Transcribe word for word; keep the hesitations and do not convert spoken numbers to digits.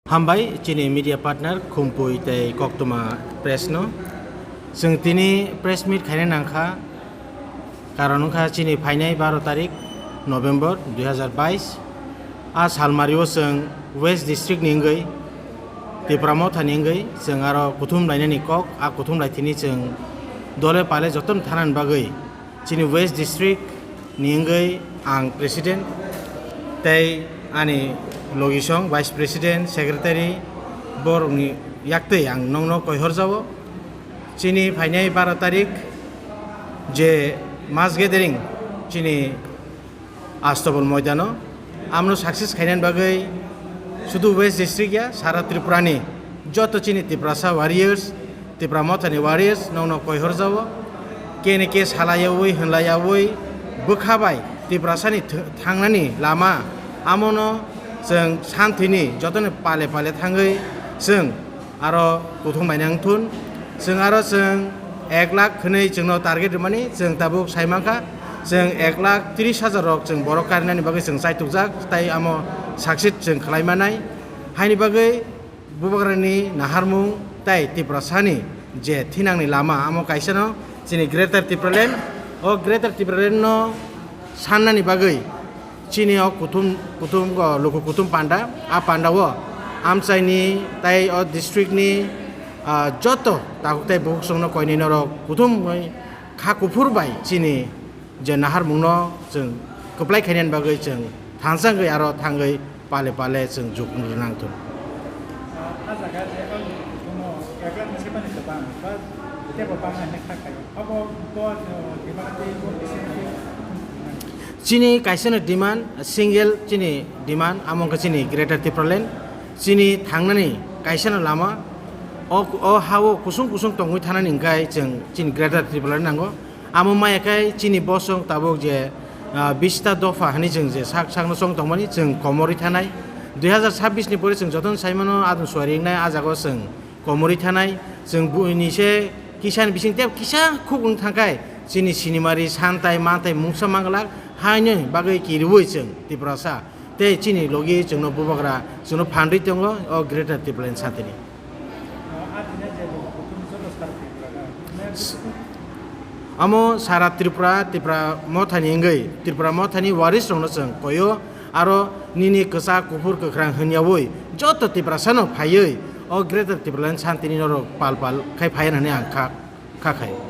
Hambai chini media partner Khumpui tei Koktwma Press no. Chwng tini press meet khaina nangkha, karon wngkha chini phainai baro tarik November dui hazar bais. A salmario chwng West District ni wngwi, Tipra Motha ni wngwi chwng aro kuthum lainani kok, a kuthum laithini chwng dole pale jotono thanani bagwi chini West District ni wngwi ang President tei ani logisong Vice President, Secretary, borokni yaktwi ang nokno koihorjao. Chini phainai baro tarik je mass gathering chini Astobol moidano, amno success khainani bagwi sudu West District ya, sara Tripura ni joto chini Tiprasa warriors, Tipra Mothani warriors nokno koihorjao. Kene ke salayawi, hwnlayawi, bwkha bai Tiprasani th-, thangnani lama, amono chwng santini jotoni pale pale thangwi chwng aro kuthum bai nang thun. Chwng aro chwng ek lakh hwnwi chwngno target rwmani chwng tabuk sai mankha. Chwng ek lakh tris hajar rok chwng borok karinani bagwi chwng chaitukjak, tai amo succeed chwng khlai manai. Haini bagwi Bubagrani naharmung tai Tiprasani je thinangni lama, amo kaisano chini Greater Tipraland. O Greater Tipraland no sannani bagwi chini o kuthum, kuthum, o luku kuthum panda, a panda o amchaini tai o district ni, ah, joto takhuk tai bukhuk songno koinwi norok kuthum bai kha kuphur bai chini je naharmungno chwng kwplai khainani bagwi chwng thansangwi aro thangwi pale pale chwng juk rwnang thung. Ah, ah jaga je ang kuthum o ek lakh ni sebani kwbang ba tebo bang hai kha khai. Abo bo, eh, demand tei bo bisi tei kuthum. Chini kaisano demand, single chini demand, amo wngkha chini Greater Tipraland. Chini thangnani kaisano lama, o, o ha-o kusung kusung tongwi thanani hwnkhe chwng chini Greater Tipraland nango. Amo maya khe chini bosong tabuk je, ah, bista dopha hwnwi chwng je sak sakno chong tongmani chwng komorwi thanai. Dui hazar sabbish ni pore chwng jotono sai mano adon suari wngnai, ah jaga o chwng komorwi thanai, chwng buini se kisani bising tei kisa khuk wng thangkhai, chini sinimari santai mantai mungsa manglak haino bagwi kiriui chwng Tiprasa tei chini logi chwngno bubagra chwngno phandwi tongo o Greater Tipraland santini. Amo sara Tripura, Tipra Mothani wngwi, Tripura Mothani waris rokno chwng koyo, aro nini kwchak kuphur kwkhrang hwnyaui joto Tiprasano phaiwi o Greater Tipraland santini norok pal pal khai phaiya hwnwi ang kha, kha khai.